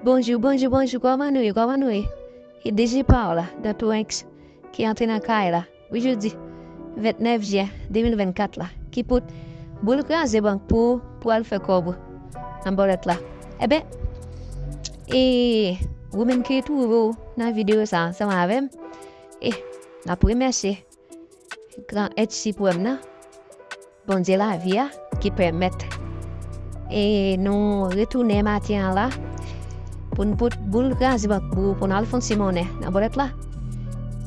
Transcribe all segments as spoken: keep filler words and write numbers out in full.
Bonjou, bonjou, bonjou, kòman nou ye, kòman nou ye? E D J pa w la, Dantourenx, ki antre nan kay la. Wi, jodi vennèf jen de mil vennkat la, ki pote boul kraze bank pou ou, pou al fè kòb ou nan bòlèt la. Enben, e ou menm ki twouve w nan videyo sa ansanm avè m, e n ap remèsye Gran Èt Siprèm nan, Bondye lavi a, ki pèmèt e nou retounen maten an la pou n pote boul kraze bank pou, pou n al fè yon ti monnen nan bòlèt la.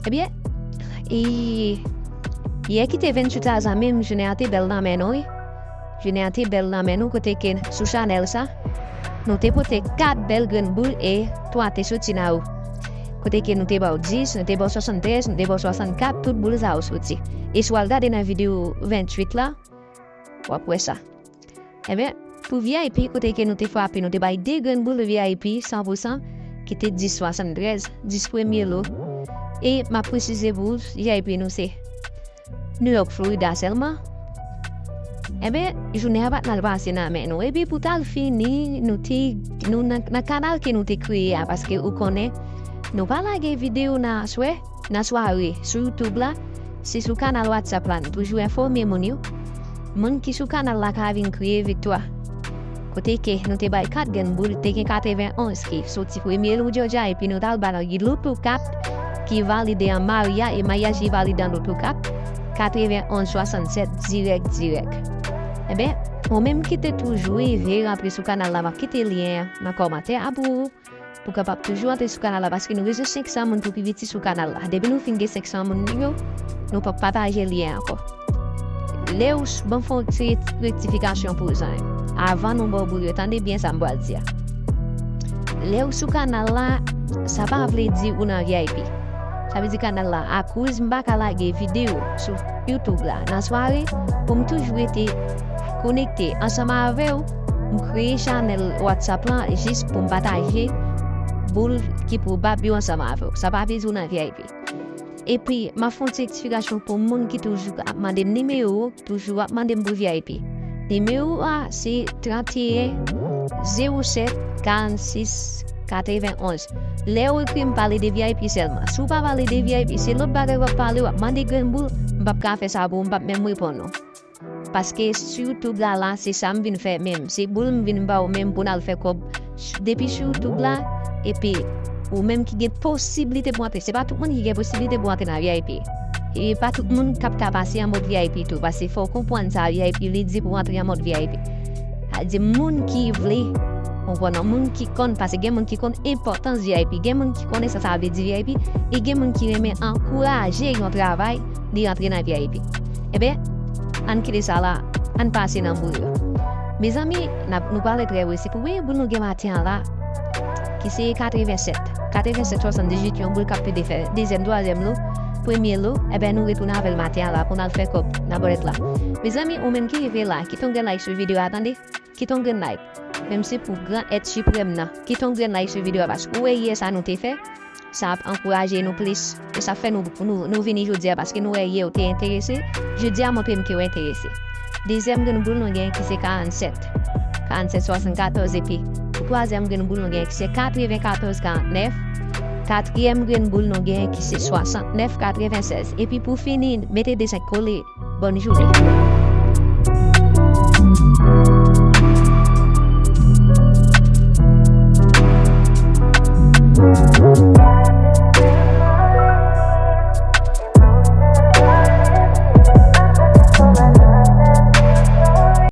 Ebyen, e yè ki te venntuit la, zanmi m, jounen an te bèl nan men nou, wi. Jounen an te bèl nan men nou, kote ke sou chanèl sa, nou te pote kat bèl grenn boul e twa te soti nan ou. Kote ke nou te ba w dis, nou te ba w swasanntrèz, nou te ba w swasannkat, tout boul sa yo soti. E si w al gade nan videyo venntuit la, w ap wè sa. Enben, pou V I P, kote ke nou te frape, nou te bay de grenn boul V I P san pou san, ki te dis swasanntrèz, dis premye lo. E m ap presize pou V I P nou se New York, Florida sèlman. Enben, jounen an pa t mal pase nan men nou. Epi pou t al fini, nou te, nou nan, nan kanal ke nou te kreye a, paske ou konnen, nou pa lage videyo nan aswè, nan sware, sou YouTube la, se sou kanal WhatsApp la, nou toujou enfòme moun yo. Moun ki sou kanal la ka vin kriye viktwa. Kote ke nou te bay kat grenn boul, te gen katrevenonz ki soti premye lo Georgia, epi nou t al ba nan Loto Cap ki valide an Maria, e maryaj li valide an Loto Cap, katrevenonz swasannsèt dirèk, dirèk. Enben, ou menm ki te toujou reve rantre sou kanal la, m ap kite lyen an nan kòmantè a pou ou, pou kapab toujou antre sou kanal la, paske nou bezwen senk san moun pou pi piti sou kanal la. Depi nou fin gen senk san moun yo, nou p ap pataje lyen ankò. Lè ou s-, ban m fè yon ti rektifikasyon pou ou, zanmi m, avan nou ba w boul yo, tande byen sa m pral di a. Lè ou sou kanal la, sa pa vle di ou nan V I P. Sa vle di kanal la, akoz m pa ka lage videyo sou YouTube la nan sware, pou m toujou rete konekte ansanm avè w, m kreye chanèl WhatsApp lan jis pou m pataje boul ki pwobab yo ansanm avè w. Sa pa vle di w nan V I P. Epi, m ap fè yon ti rektifikasyon pou moun ki toujou ap mande m nimewo, toujou ap mande m pou V I P. Nimewo a se tranteyen zewo sèt karannsis katrevenonz. Lè w ekri m, pale de V I P sèlman. Si w pa pale de V I P, se lòt bagay w ap pale, w ap mande grenn boul, m p ap ka fè sa pou ou, m p ap menm reponn ou. Paske sou YouTube la, la, se sa m vin fè menm. Se boul m vin ba w menm pou n al fè kòb. Depi sou YouTube la, epi ou menm ki gen posiblite pou antre. Se pa tout moun ki gen posiblite pou antre nan V I P. E pa tout moun k ap ka pase an mòd V I P tou, paske fò w konprann sa V I P vle di pou antre an mòd V I P. Sa vle di moun ki vle, konprann, moun ki konn, paske gen moun ki konn enpòtans V I P, gen moun ki konnen sa sa vle di V I P, e gen moun ki renmen ankouraje yon travay li rantre nan V I P. Enben, ann kite sa la, ann pase nan boul yo. Mezanmi, n ap, nou pale trè presi. Pou premye boul nou gen maten an la, ki se katrevensèt. Katrevensèt swasanndizuit, yon boul k ap pede fè dezyèm, twazyèm lo, premye lo, enben, nou retounen avè l maten an la pou n al fè kòb nan bòlèt la. Mezanmi, ou menm ki rive la, kite yon grenn like sou videyo a, tande. Kite yon grenn like. Menm si pou Gran Èt Siprèm nan, kite yon grenn like sou videyo a, paske ou wè yè sa nou te fè, sa ap ankouraje nou plis. E sa fè nou, nou, nou vini jodi a, paske nou wè yè ou te enterese. Jodi a, montre m ke ou enterese. Dezyèm grenn boul nou gen ki se karannsèt. Karannsèt swasannkatòz, epi pou twazyèm grenn boul nou gen ki se katrevenkatòz karantnèf. Katriyèm grenn boul nou gen ki se swasantnèf katrevensèz. Epi pou fini, mete de senk kole. Bòn jounen.